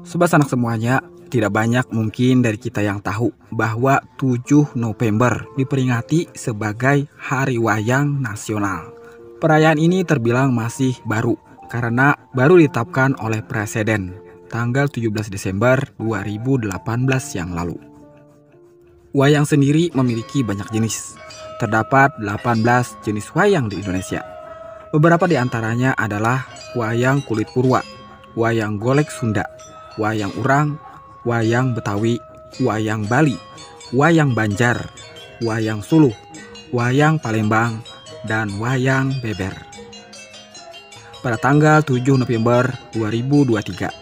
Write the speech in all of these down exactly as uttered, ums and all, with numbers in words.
Sobat sanak semuanya, tidak banyak mungkin dari kita yang tahu bahwa tujuh November diperingati sebagai Hari Wayang Nasional. Perayaan ini terbilang masih baru karena baru ditetapkan oleh Presiden tanggal tujuh belas Desember dua ribu delapan belas yang lalu. Wayang sendiri memiliki banyak jenis. Terdapat delapan belas jenis wayang di Indonesia. Beberapa di antaranya adalah wayang kulit purwa, wayang golek Sunda, wayang urang, wayang Betawi, wayang Bali, wayang Banjar, wayang Suluh, wayang Palembang, dan wayang beber. Pada tanggal tujuh November dua ribu dua tiga,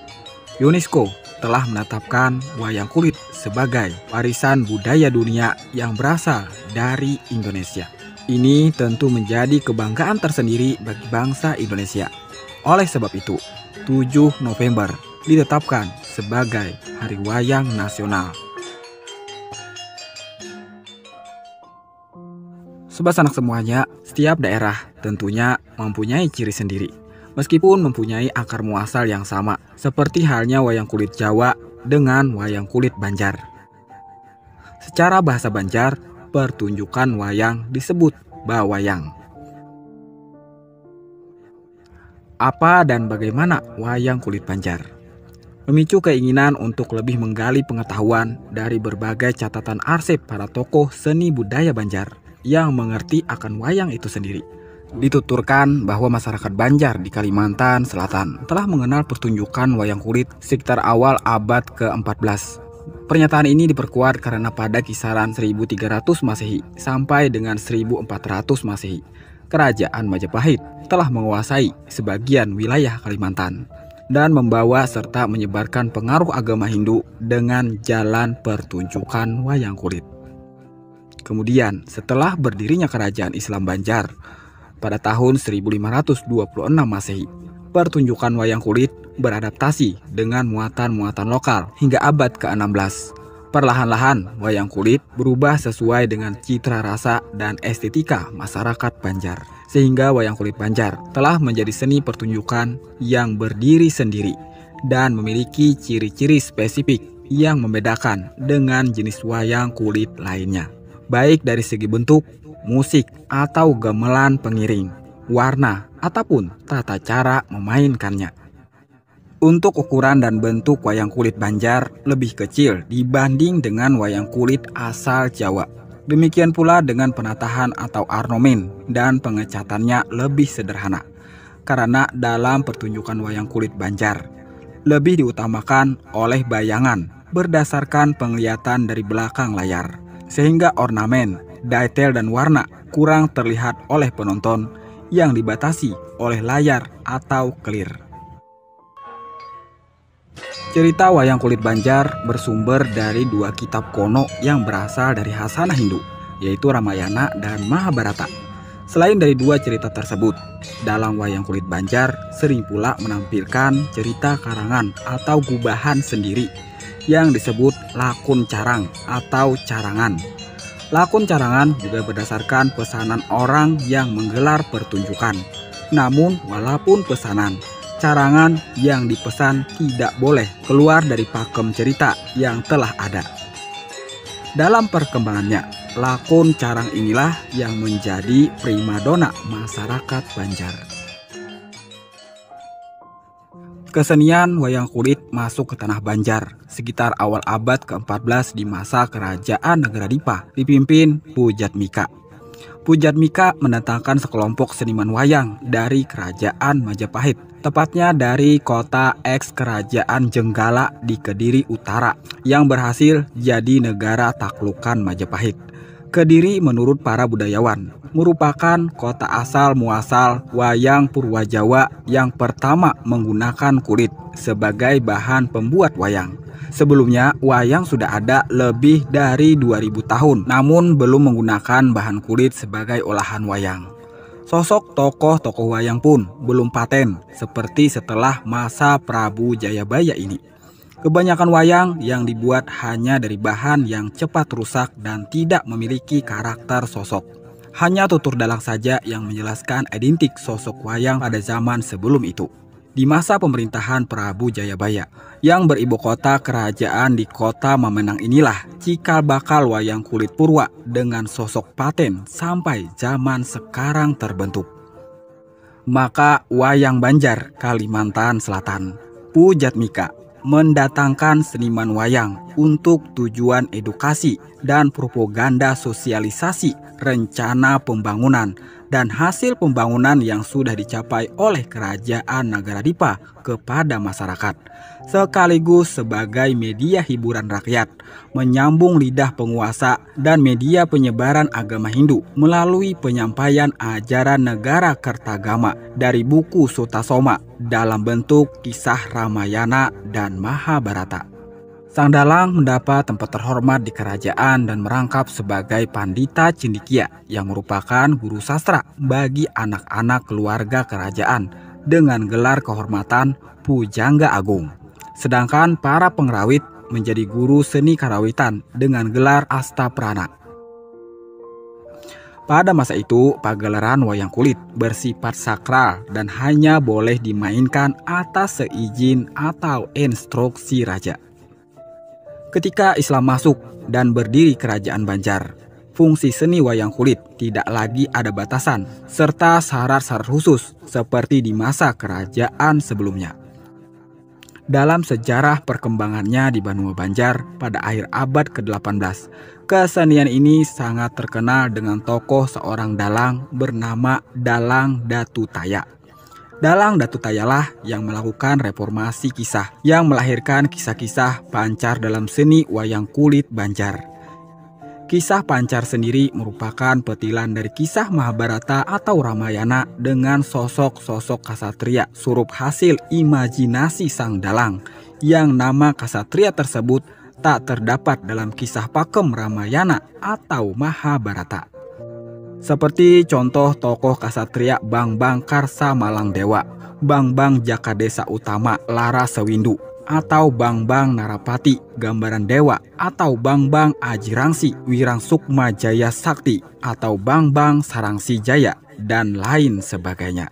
UNESCO telah menetapkan wayang kulit sebagai warisan budaya dunia yang berasal dari Indonesia. Ini tentu menjadi kebanggaan tersendiri bagi bangsa Indonesia. Oleh sebab itu, tujuh November ditetapkan sebagai Hari Wayang Nasional. Sobat sanak semuanya, setiap daerah tentunya mempunyai ciri sendiri. Meskipun mempunyai akar muasal yang sama, seperti halnya wayang kulit Jawa dengan wayang kulit Banjar. Secara bahasa Banjar, pertunjukan wayang disebut bawayang. Apa dan bagaimana wayang kulit Banjar? Memicu keinginan untuk lebih menggali pengetahuan dari berbagai catatan arsip para tokoh seni budaya Banjar yang mengerti akan wayang itu sendiri. Dituturkan bahwa masyarakat Banjar di Kalimantan Selatan telah mengenal pertunjukan wayang kulit sekitar awal abad keempat belas. Pernyataan ini diperkuat karena pada kisaran seribu tiga ratus Masehi sampai dengan seribu empat ratus Masehi, Kerajaan Majapahit telah menguasai sebagian wilayah Kalimantan dan membawa serta menyebarkan pengaruh agama Hindu dengan jalan pertunjukan wayang kulit. Kemudian, setelah berdirinya Kerajaan Islam Banjar pada tahun seribu lima ratus dua puluh enam Masehi, pertunjukan wayang kulit beradaptasi dengan muatan-muatan lokal hingga abad ke-enam belas. Perlahan-lahan, wayang kulit berubah sesuai dengan citra rasa dan estetika masyarakat Banjar, sehingga wayang kulit Banjar telah menjadi seni pertunjukan yang berdiri sendiri dan memiliki ciri-ciri spesifik yang membedakan dengan jenis wayang kulit lainnya, baik dari segi bentuk, musik, atau gamelan pengiring, warna, ataupun tata cara memainkannya. Untuk ukuran dan bentuk wayang kulit Banjar lebih kecil dibanding dengan wayang kulit asal Jawa. Demikian pula dengan penatahan atau ornamen dan pengecatannya lebih sederhana. Karena dalam pertunjukan wayang kulit Banjar, lebih diutamakan oleh bayangan berdasarkan penglihatan dari belakang layar, sehingga ornamen, detail, dan warna kurang terlihat oleh penonton yang dibatasi oleh layar atau clear. Cerita wayang kulit Banjar bersumber dari dua kitab kono yang berasal dari Hasana Hindu, yaitu Ramayana dan Mahabharata. Selain dari dua cerita tersebut, dalam wayang kulit Banjar sering pula menampilkan cerita karangan atau gubahan sendiri yang disebut lakun carang atau carangan. Lakun carangan juga berdasarkan pesanan orang yang menggelar pertunjukan. Namun, walaupun pesanan, carangan yang dipesan tidak boleh keluar dari pakem cerita yang telah ada. Dalam perkembangannya, lakun carang inilah yang menjadi primadona masyarakat Banjar. Kesenian wayang kulit masuk ke tanah Banjar sekitar awal abad keempat belas di masa kerajaan Negara Dipa dipimpin Pujat Mika. Pujat Mika mendatangkan sekelompok seniman wayang dari kerajaan Majapahit, tepatnya dari kota eks kerajaan Jenggala di Kediri Utara yang berhasil jadi negara taklukan Majapahit. Kediri menurut para budayawan merupakan kota asal muasal wayang Purwa Jawa yang pertama menggunakan kulit sebagai bahan pembuat wayang. Sebelumnya, wayang sudah ada lebih dari dua ribu tahun, namun belum menggunakan bahan kulit sebagai olahan wayang. Sosok tokoh-tokoh wayang pun belum paten seperti setelah masa Prabu Jayabaya ini. Kebanyakan wayang yang dibuat hanya dari bahan yang cepat rusak dan tidak memiliki karakter sosok. Hanya tutur dalang saja yang menjelaskan identik sosok wayang pada zaman sebelum itu. Di masa pemerintahan Prabu Jayabaya, Yang beribu kota kerajaan di kota Mamenang inilah cikal bakal wayang kulit Purwa dengan sosok paten sampai zaman sekarang terbentuk. Maka Wayang Banjar, Kalimantan Selatan, Pujat Mika, mendatangkan seniman wayang untuk tujuan edukasi dan propaganda sosialisasi rencana pembangunan dan hasil pembangunan yang sudah dicapai oleh Kerajaan Nagara Dipa kepada masyarakat, sekaligus sebagai media hiburan rakyat, menyambung lidah penguasa dan media penyebaran agama Hindu melalui penyampaian ajaran negara Kertagama dari buku Sutasoma dalam bentuk kisah Ramayana dan Mahabharata. Sang Dalang mendapat tempat terhormat di kerajaan dan merangkap sebagai Pandita Cendikia yang merupakan guru sastra bagi anak-anak keluarga kerajaan dengan gelar kehormatan Pujangga Agung. Sedangkan para pengrawit menjadi guru seni karawitan dengan gelar Astaprana. Pada masa itu, pagelaran wayang kulit bersifat sakral dan hanya boleh dimainkan atas seizin atau instruksi raja. Ketika Islam masuk dan berdiri Kerajaan Banjar, fungsi seni wayang kulit tidak lagi ada batasan serta syarat-syarat khusus seperti di masa kerajaan sebelumnya. Dalam sejarah perkembangannya di Banua Banjar pada akhir abad kedelapan belas, kesenian ini sangat terkenal dengan tokoh seorang dalang bernama Dalang Datu Taya. Dalang Datu Tayalah yang melakukan reformasi kisah, yang melahirkan kisah-kisah pancar dalam seni wayang kulit Banjar. Kisah pancar sendiri merupakan petilan dari kisah Mahabharata atau Ramayana dengan sosok-sosok kasatria surup hasil imajinasi sang dalang, yang nama kasatria tersebut tak terdapat dalam kisah pakem Ramayana atau Mahabharata. Seperti contoh tokoh kasatria Bangbang Karsa Malang Dewa, Bangbang Jakadesa Utama Lara Sewindu, atau Bangbang Narapati Gambaran Dewa, atau Bangbang Aji Rangsi Wirang Sukma Jaya Sakti, atau Bangbang Sarangsi Jaya, dan lain sebagainya.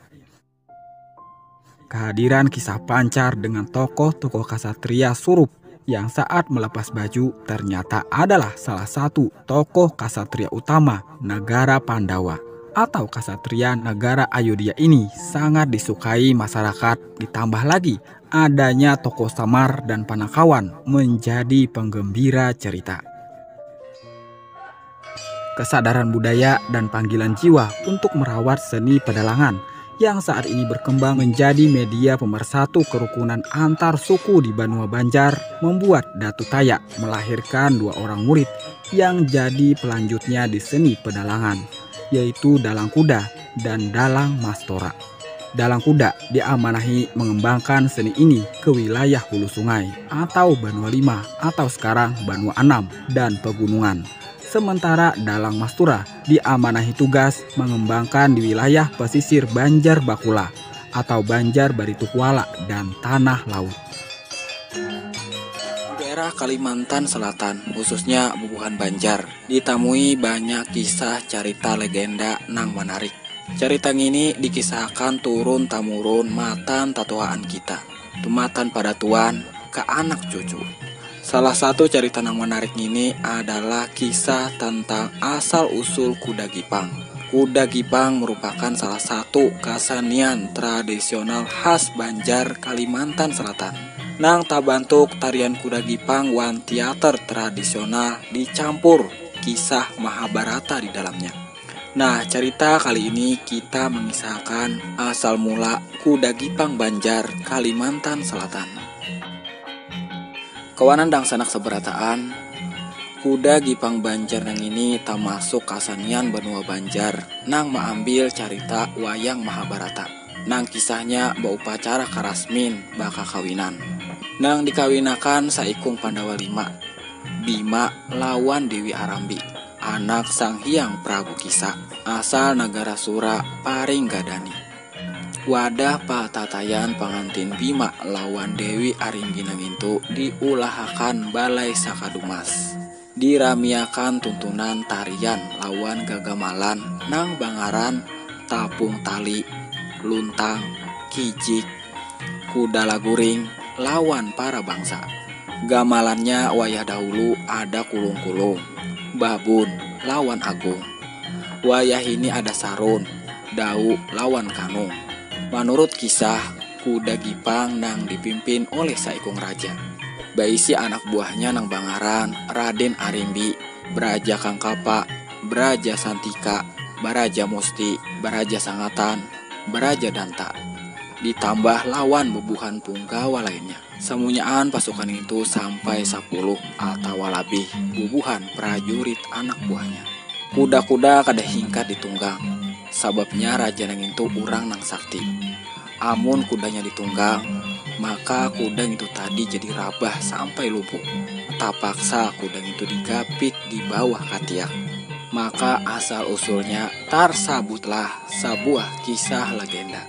Kehadiran kisah pancar dengan tokoh-tokoh kasatria surup yang saat melepas baju ternyata adalah salah satu tokoh kasatria utama negara Pandawa atau kasatria negara Ayodhya ini sangat disukai masyarakat, ditambah lagi adanya tokoh Samar dan Panakawan menjadi penggembira cerita. Kesadaran budaya dan panggilan jiwa untuk merawat seni pedalangan yang saat ini berkembang menjadi media pemersatu kerukunan antar suku di Banua Banjar membuat Datu Taya melahirkan dua orang murid yang jadi pelanjutnya di seni pedalangan, yaitu Dalang Kuda dan Dalang Mastora. Dalang Kuda diamanahi mengembangkan seni ini ke wilayah hulu sungai atau Banua Lima atau sekarang Banua Anam dan pegunungan. Sementara Dalang Mastura diamanahi tugas mengembangkan di wilayah pesisir Banjar Bakula atau Banjar Baritukuala dan Tanah Laut. Di daerah Kalimantan Selatan, khususnya Bubuhan Banjar, ditamui banyak kisah carita legenda nang menarik. Carita ngini dikisahakan turun tamurun matan tatuaan kita, tumatan pada tuan ka anak cucu. Salah satu carita nang menarik ngini adalah kisah tentang asal usul kuda gipang. Kuda gipang merupakan salah satu kasanian tradisional khas Banjar, Kalimantan Selatan, nang tabantuk tarian kuda gipang wan teater tradisional dicampur kisah Mahabharata di dalamnya. Nah, cerita kali ini kita mengisahkan asal mula kuda gipang Banjar, Kalimantan Selatan. Kawanan dangsanak sabarataan, kuda gipang Banjar nang ini tamasuk kasanian banua Banjar nang maambil carita wayang Mahabharata, nang kisahnya baupacara karasmin bakakawinan. Nang dikawinakan saikung Pandawa lima, Bima lawan Dewi Arambi, anak Sang Hyang Prabu Kisa, asal Nagara Sura, Paringgadani. Wadah patataian pangantin Bima lawan Dewi Arimbi nang itu diulahakan balai sakadumas. Diramiakan tuntunan tarian lawan gagamalan nang bangaran tapung tali, luntang, kijik, kuda laguring, lawan para bangsa. Gamalannya wayah dahulu ada Kulung-Kulung, Babun, lawan Agung. Wayah ini ada Sarun, Dau, lawan Kanung. Manurut kisah, kuda Gipang nang dipimpin oleh saikung raja. Baisi anak buahnya nang bangaran Raden Arimbi, Beraja Kangkapa, Beraja Santika, Baraja Musti, Baraja Sangatan, Beraja Danta. Ditambah lawan bubuhan punggawa lainnya. Samunyaan pasukan itu sampai sapuluh atawa labih bubuhan prajurit anak buahnya. Kuda-kuda kada hingkat ditunggang, sababnya raja nang itu urang nang sakti. Amun kudanya ditunggang, maka kuda ngitu tadi jadi rabah sampai lumpuh. Tapaksa kuda ngitu digapit di bawah katiak. Maka asal usulnya tarsabutlah sabuah kisah legenda.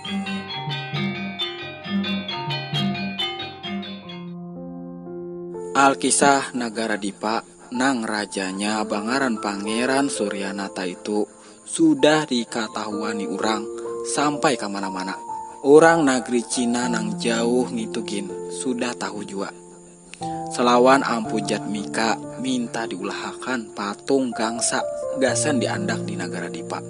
Alkisah Nagara Dipa nang rajanya bangaran Pangeran Suryanata itu sudah dikatahuani urang sampai ka mana-mana. Urang nagri Cina nang jauh ngitu gin sudah tahu jua. Salawan Ampu Jatmika minta diulahakan patung gangsa gasan diandak di Nagara Dipa.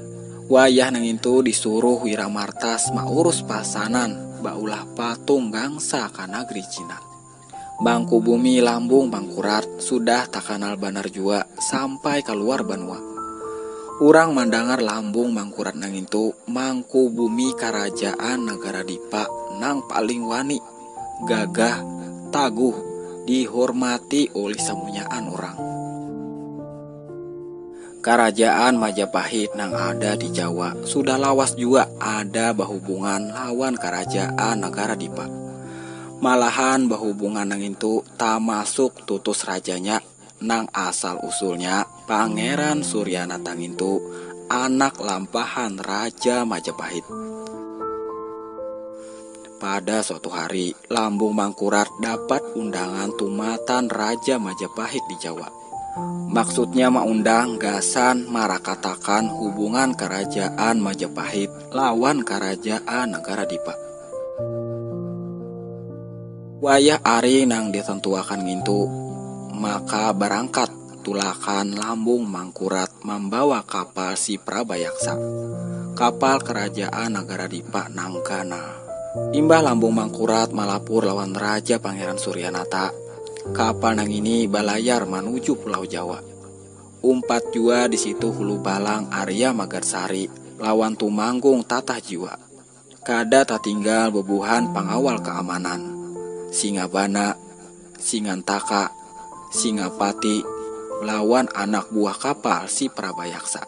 Wayah nang itu disuruh Wiramartas maurus pasanan baulah patung gangsa ka nagri Cina. Mangkubumi Lambung Mangkurat sudah takanal banar jua sampai kaluar banua. Urang mandangar Lambung Mangkurat nang itu mangkubumi karajaan Nagara Dipa nang paling wani, gagah, taguh, dihormati oleh samunyaan urang. Karajaan Majapahit nang ada di Jawa sudah lawas jua ada bahubungan lawan karajaan Nagara Dipa. Malahan bahubungan nang itu tamasuk tutus rajanya nang asal usulnya Pangeran Suryanata ngintu anak lampahan Raja Majapahit. Pada suatu hari, Lambung Mangkurat dapat undangan tumatan Raja Majapahit di Jawa. Maksudnya maundang gasan marakatakan hubungan karajaan Majapahit lawan karajaan Nagara Dipa. Wayah ari nang ditentuakan ngintu, maka barangkat tulakan Lambung Mangkurat mambawa kapal si Prabayaksa, kapal karajaan Nagara Dipa nang ganal. Imbah Lambung Mangkurat malapur lawan Raja Pangeran Suryanata, kapal nang ini balayar manuju Pulau Jawa. Umpat jua di situ Hulu Balang Arya Magarsari lawan Tumanggung Tatah Jiwa. Kada tatinggal bubuhan pangawal kaamanan, Singabana, Singantaka, Singapati, lawan anak buah kapal si Prabayaksa.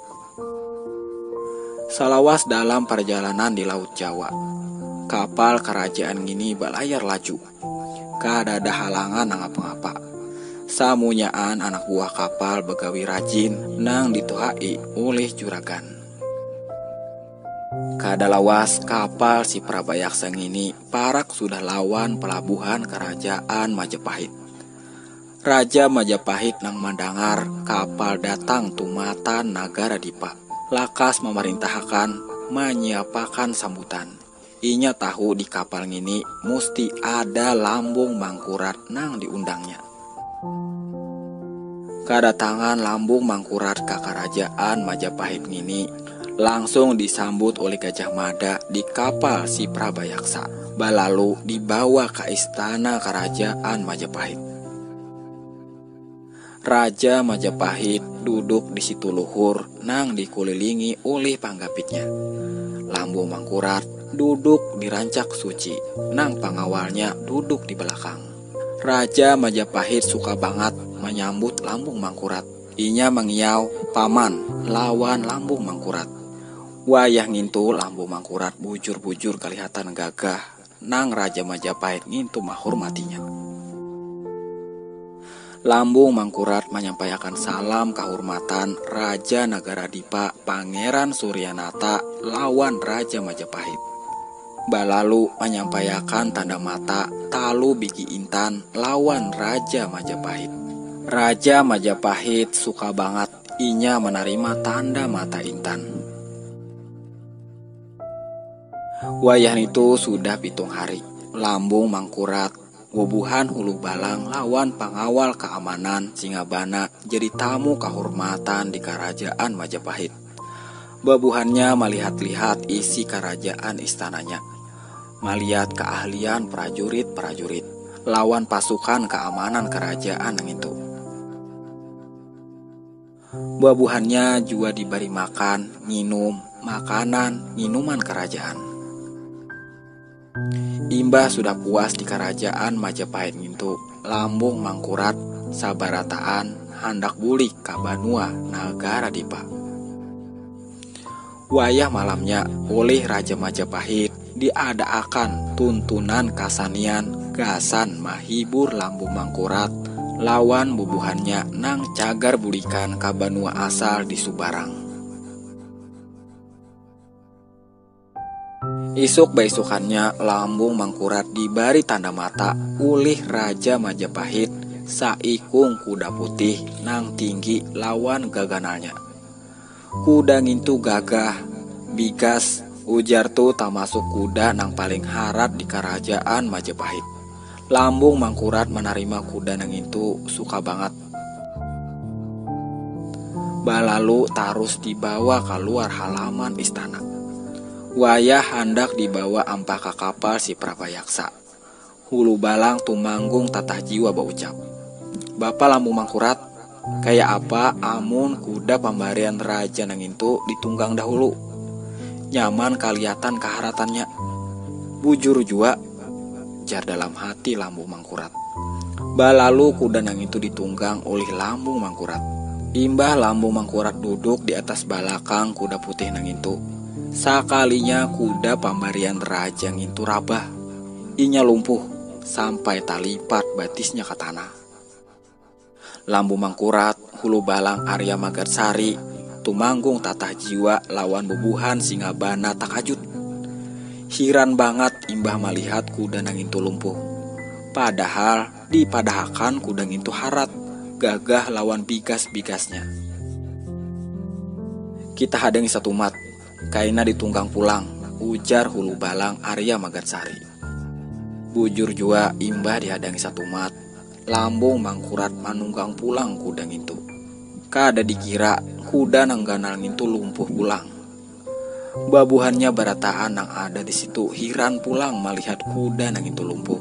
Salawas dalam parjalanan di Laut Jawa, kapal karajaan ngini balayar laju. Kadada halangan nangapa-ngapa. Samunyaan anak buah kapal bagawi rajin nang dituhai ulih juragan. Kada lawas, kapal si Prabayaksa ngini parak sudah lawan palabuhan karajaan Majapahit. Raja Majapahit nang mandangar kapal datang tumatan Nagara Dipa, lakas mamarintahakan manyiapakan sambutan. Inya tahu di kapal ngini musti ada Lambung Mangkurat nang diundangnya. Kadatangan Lambung Mangkurat ka karajaan Majapahit ngini langsung disambut oleh Gajah Mada di kapal si Prabayaksa, balalu dibawa ka istana karajaan Majapahit. Raja Majapahit duduk di situ luhur nang dikulilingi ulih panggapitnya. Lambung Mangkurat duduk di rancak suci, nang pangawalnya duduk di balakang. Raja Majapahit suka bangat manyambut Lambung Mangkurat. Inya mangiau paman lawan Lambung Mangkurat. Wayah ngintu Lambung Mangkurat bujur-bujur kalihatan gagah nang Raja Majapahit ngintu mahurmatinya. Lambung Mangkurat manyampaiakan salam kahurmatan Raja Nagara Dipa Pangeran Suryanata lawan Raja Majapahit. Balalu manyampaiakan tanda mata talu bigi intan lawan Raja Majapahit. Raja Majapahit suka bangat inya manarima tanda mata intan. Wayah nitu sudah pitung hari, Lambung Mangkurat Bubuhan Hulu Balang lawan pangawal kaamanan Singabana jadi tamu kahurmatan di Karajaan Majapahit. Babuhannya malihat-lihat isi karajaan istananya, malihat kaahlian prajurit-prajurit lawan pasukan kaamanan karajaan ngintu. Buah-buahannya jua dibari makan, nginum, makanan, nginuman karajaan. Imbah sudah puas di karajaan Majapahit ngintu, lambung mangkurat sabarataan handak bulik ka banua nagara dipa. Wayah malamnya ulih Raja Majapahit diadaakan tuntunan kasanian gasan mahibur lambung mangkurat lawan bubuhannya nang cagar bulikan ka banua asal di Subarang. Isuk baisukannya lambung mangkurat dibari tanda mata ulih Raja Majapahit saikung kuda putih nang tinggi lawan gaganalnya. Kuda ngintu gagah, bigas, ujar tu tamasuk kuda nang paling harat di karajaan Majapahit. Lambung mangkurat manarima kuda nang ngintu suka bangat. Balalu tarus dibawa kaluar halaman istana. Wayah handak dibawa ampah ka kapal si Prabayaksa. Hulu Balang Tumanggung Tatah Jiwa baucap, "Bapa Lambung Mangkurat, kaya apa amun kuda pambarian raja nang ngintu ditunggang dahulu? Nyaman kalihatan kaharatannya." "Bujur jua," jar dalam hati Lambung Mangkurat. Balalu kuda nang ngintu ditunggang ulih Lambung Mangkurat. Imbah Lambung Mangkurat duduk di atas balakang kuda putih nang ngintu, sakalinya kuda pambarian raja ngintu rabah. Inya lumpuh sampai talipat batisnya ka tanah. Lambung Mangkurat, Hulu Balang Arya Magatsari, Tumanggung Tatah Jiwa lawan bubuhan Singabana takajut. Hiran bangat imbah malihat kuda nang ngintu lumpuh. Padahal dipadahakan kuda ngintu harat, gagah lawan bigas-bigasnya. "Kita hadangi satumat, kaina ditunggang pulang," ujar Hulu Balang Arya Magatsari. Bujur jua imbah dihadangi satumat, Lambung Mangkurat manunggang pulang kuda ngintu. Kada dikira, kuda nang ganal ngintu lumpuh pulang. Babuhannya barataan nang ada di situ hiran pulang malihat kuda nang ngintu lumpuh.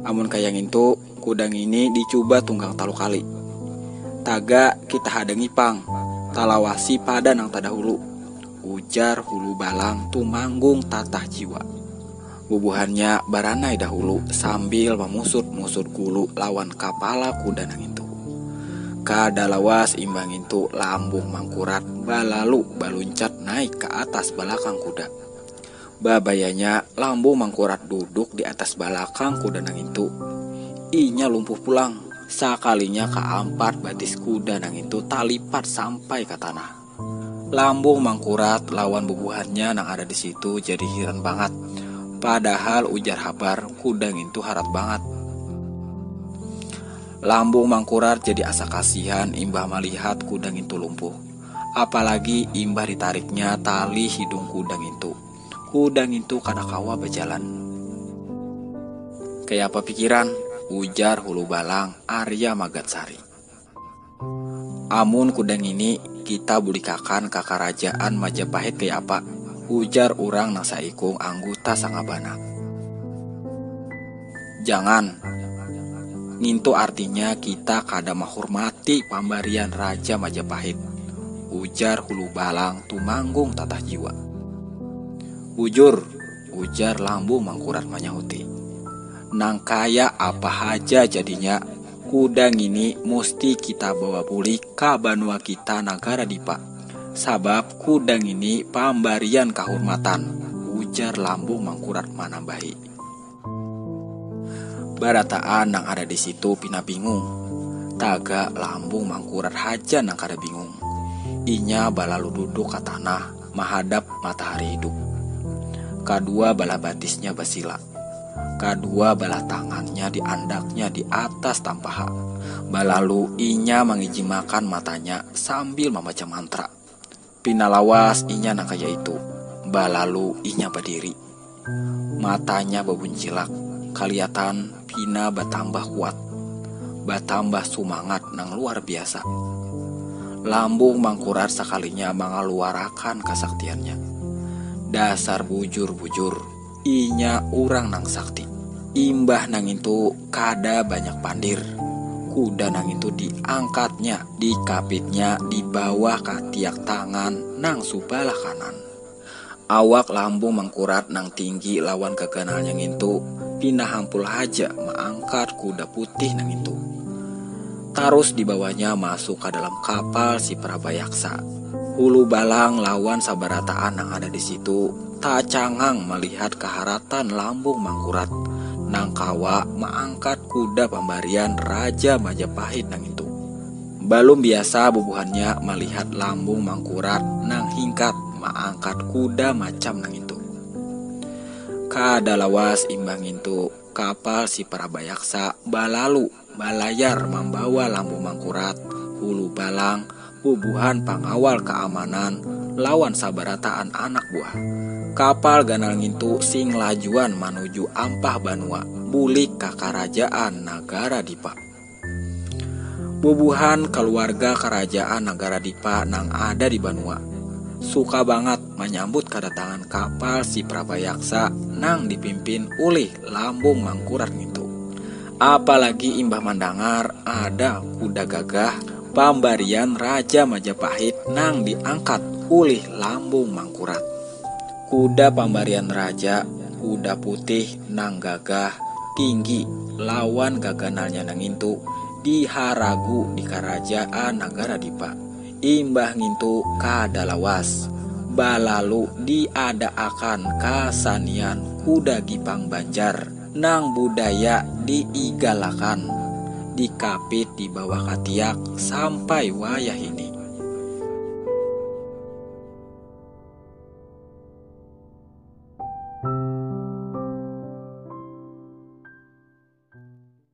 "Amun kaya ngintu, kuda ngini dicuba tunggang talu kali. Taga kita hadangi pang, talawasi pada nang tadahulu," ujar Hulu Balang Tumanggung Tatah Jiwa. Bubuhannya baranai dahulu sambil mamusut-musut gulu lawan kapala kuda nang ngintu. Kada lawas imbah ngintu Lambung Mangkurat balalu baluncat naik ka atas balakang kuda. Babayanya Lambung Mangkurat duduk di atas balakang kuda nang ngintu. Inya lumpuh pulang. Sakalinya kaampat batis kuda nang ngintu talipat sampai ka tanah. Lambung Mangkurat lawan bubuhannya nang ada di situ jadi hiran bangat. Padahal ujar habar kuda ngintu harat bangat. Lambung Mangkurat jadi asa kasihan imbah malihat kuda ngintu lumpuh. Apalagi imbah ditariknya tali hidung kuda ngintu. Kuda ngintu kada kawa bajalan. "Kaya apa pikiran?" ujar Hulu Balang Arya Magatsari. "Amun kuda ngini kita bulikakan ka karajaan Majapahit kaya apa?" ujar urang nang saikung angguta Sangabana. "Jangan. Ngintu artinya kita kada mahurmati pambarian Raja Majapahit," ujar Hulu Balang Tumanggung Tatah Jiwa. "Bujur," ujar Lambung Mangkurat manyahuti. "Nang kaya apa haja jadinya, kuda ngini musti kita bawa bulik ka banua kita nagara dipa. Sabab kuda ngini pambarian kahurmatan," ujar Lambung Mangkurat manambahi. Barataan nang ada di situ pina bingung. Taga Lambung Mangkurat haja nang kada bingung. Inya balalu duduk ka tanah mahadap matahari hidup. Kadua balah batisnya basila. Kadua balah tangannya diandaknya di atas tampaha. Balalu inya mangijimakan matanya sambil mambaca mantra. Pina lawas inya nang kaya itu. Balalu inya badiri. Matanya babuncilak. Kalihatan pina batambah kuat, batambah sumangat nang luar biasa. Lambung Mangkurat sakalinya mangaluarakan kasaktiannya. Dasar bujur-bujur, inya urang nang sakti. Imbah nangintu kada banyak pandir, kuda nangintu diangkatnya, dikapitnya di bawah katiak tangan nang subalah kanan. Awak Lambung Mangkurat nang tinggi lawan gaganalnya ngintu pina hampul haja maangkat kuda putih nangintu. Tarus dibawanya masuk ka dalam kapal si Prabayaksa. Hulu Balang lawan sabarataan nang ada di situ tacangang malihat kaharatan Lambung Mangkurat nang kawa maangkat kuda pambarian Raja Majapahit nangintu. Balum biasa bubuhannya malihat Lambung Mangkurat nang hingkat maangkat kuda macam nangintu. Kada lawas imbah ngintu, kapal si Prabayaksa balalu balayar mambawa Lambung Mangkurat, Hulu Balang, bubuhan pangawal kaamanan, lawan sabarataan anak buah. Kapal ganal ngintu sing lajuan manuju ampah banua, bulik ka karajaan Nagara Dipa. Bubuhan kaluarga karajaan Nagara Dipa nang ada di banua suka bangat manyambut kadatangan kapal si Prabayaksa nang dipimpin ulih Lambung Mangkurat ngintu. Apalagi imbah mandangar ada kuda gagah pambarian Raja Majapahit nang diangkat ulih Lambung Mangkurat. Kuda pambarian raja, kuda putih nang gagah, tinggi, lawan gaganalnya nangintu diharagu di karajaan Nagara Dipa. Imbah ngintu kada lawas, balalu diadaakan kasanian kuda gipang Banjar nang budaya diigalakan, dikapit di bawah katiak sampai wayah ini.